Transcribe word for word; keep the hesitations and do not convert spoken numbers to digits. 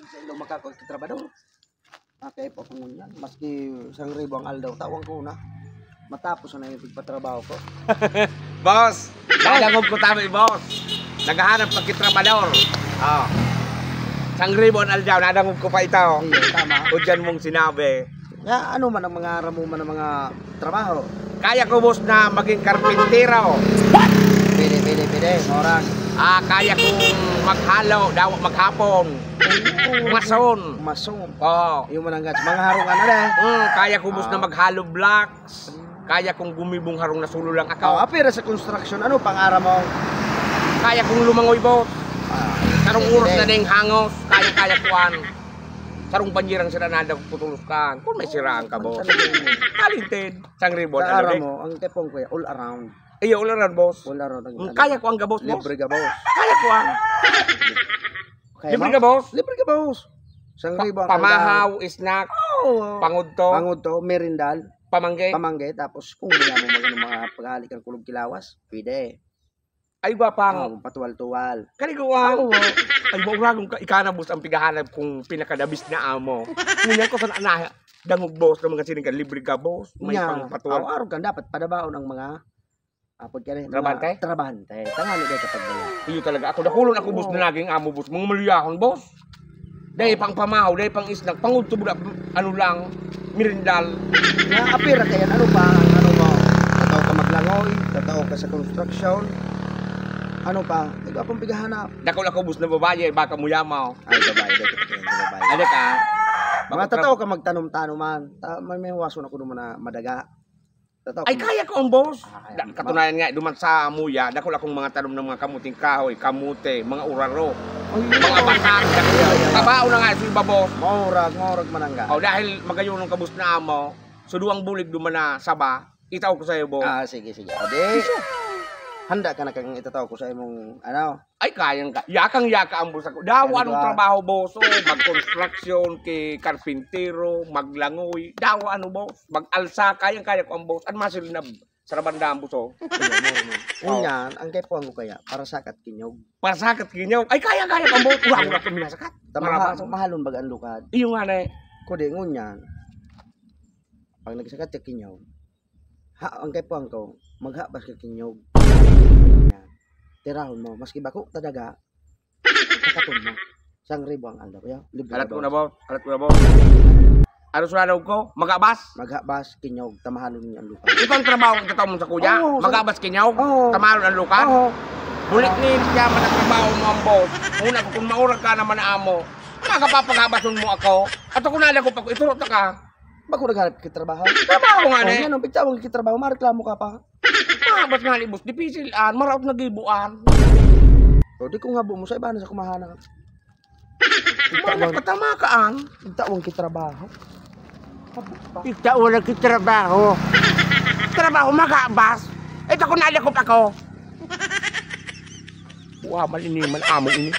Sa ilo makakot ka trabador. Okay po kung ngunyan. Maski isang ribo ang aldaw, tawang ko na. Matapos na yung pagpatrabaho ko. Boss, nadangog ko tama, boss. Naghahanap pagkitrabador. Ah. Isang ribo ang aldaw, nadangog ko pa ito. Iyo, tama. O dyan mong sinabi. Nga, ano man ang mga aram mo man ang mga trabaho? Kaya ko, boss, na maging karpintero. Pwede, pwede, pwede. Morag. Ah, kaya kong maghalo, daw maghapon. Oo. Mason. Mason. Oo. Yung mananggat. Mga harong ano na. Hmm, kaya ko, boss, na Ah. maghalo blocks. Kaya kong gumibong harong na solo lang ako. Ah, apira sa construction, ano pang aram mo? Kaya kong lumangoy, boss. Ah, Karong sige, oras sige. na ding hangos, kaya-kaya kuan. Sarong banyerang sira na daw putulos kan. Kung may siraan ka, boss. Talaga yun. Talented. Isang ribo, Sa ano, aram di? mo, ang tepong kuya, all around. Iyo, all around, boss. All around ang Mm, ano. kaya ko ang gabos, boss. Libre ka, boss. Kaya ko ang. Kaya Libre mo? ka, boss. Libre ka, boss. Isang Pa-, ribo ang pamahaw, aldaw. snack, Oo. pangudto, Pangudto, merindal, pamangge. pamangge, tapos kung wala mo magano mga paghali kang kulog kilawas, pwede. Ay, gwapa nga. Oo, patuwal-tuwal. Kaliguan. Oo. Ay, mauragon ka, ika na, boss, ang pighahanap kong pinakadabis na amo. Ngunyan ko sana na dangog, boss, na mga sining ka, libre ka, boss. May Nya, pangpatuwal. araw-araw ka, dapat padabaon ang mga, ah, pagkari, mga Trabahante? trabahante. Tangani kayo kapag dala. Iyo talaga. Ako, dakulon ako, boss, Oo. na naging amo, boss. Mga maliyahon, boss. Dai pang pamahaw, dai pang snack, pangudto buda, ano lang, merindal. Nga, apira ka yan. Ano pa ang ano mo? Tatao ka maglangoy, tatao ka sa construction. Ano pa? Ikaw pang pighahanap. Dakul ako, boss, na babae, baka mo yamaw. Ay, babae, dai ka, dai ka, babae. Ano ka? Mga Baka tatao tra- ka magtanom-tanoman. Ta-, may, may huwason ako naman na madaga. Totoo. Ay, kaya ko ang boss. Ah, kaya Da-, mo. Katunayan nga, duman sa Muya, dakul akong mga tanom ng mga kamuting kahoy, kamote, mga uraro, Ay, mga yun. bakang, dakul. Ay, ay, ay. Tabao na nga sa iba, boss. Maurag, maurag manangga. Oh, dahil magayunon ka, boss, na amo, so duwang bulig duman na saba, itao ko sa'yo, boss. Ah, sige, sige. O, di, Isa. handa ka na kang itatao ko sa imong, ano? Ay, kayang ka. Yakang-yaka ang boss ako. Dawa Ano anong ka? trabaho, boss? Oh, mag-construction, ki karpintero, maglangoy. Dawa ano, boss? Mag-alsa. Kayang-kaya ko ang boss. Ano masil na sa rabandang, boss, oh? Kaya mo, no? Oh. Ngunyan, ang kaipuhan ko kaya, para sakat kinyog. Para sakat kinyog? Ay, kaya-kaya ko ang boss. Wala ko na ito minasakat. Ta-, Maraba, maha-, so. mahalon baga ang lukad. Iyo nga na eh. Kudi, ngunyan, pag nagsakat ka kinyog, ha, ang kaipuhan ko, maghabas ka kinyog. Yan. Tirahon mo, maski bako, tadaga, sakaton mo. Isang ribo ang aldaw, ya. Libre Alat ka ko na, daw. boss. Alat ko na, boss. Ano sa daw ko? Magabas? Maghapbas, kinyog, tamahalon niya ang lupa. Ito ang trabaho ng tataw mo sa kuya? Oo, sir. Maghapbas, kinyog? Oo. Tamahalon ang lupa? Oo. Bulik ni siya, man ang trabaho mo ang boss. Una ko, kung maurag ka naman na amo, nakapapaghabason mo ako. At ako nalagop ako, iturot na ka. Bako naghanap ka trabaho? Trabaho nga Oh, ni. yan, ang pigtawag ka trabaho, mareklamo ka pa. Mahabas nga ni boss, dipisil an, maraot na gibuan. O, di kung habo mo, sa iba na sa kumahanap. Wala Pigtawag, patama ka an. pigtawag ka trabaho. Habo pa. Pigtawag ka trabaho. Trabaho, maghabas. Ito ko nalakop ako. Wa man ini man amo ini.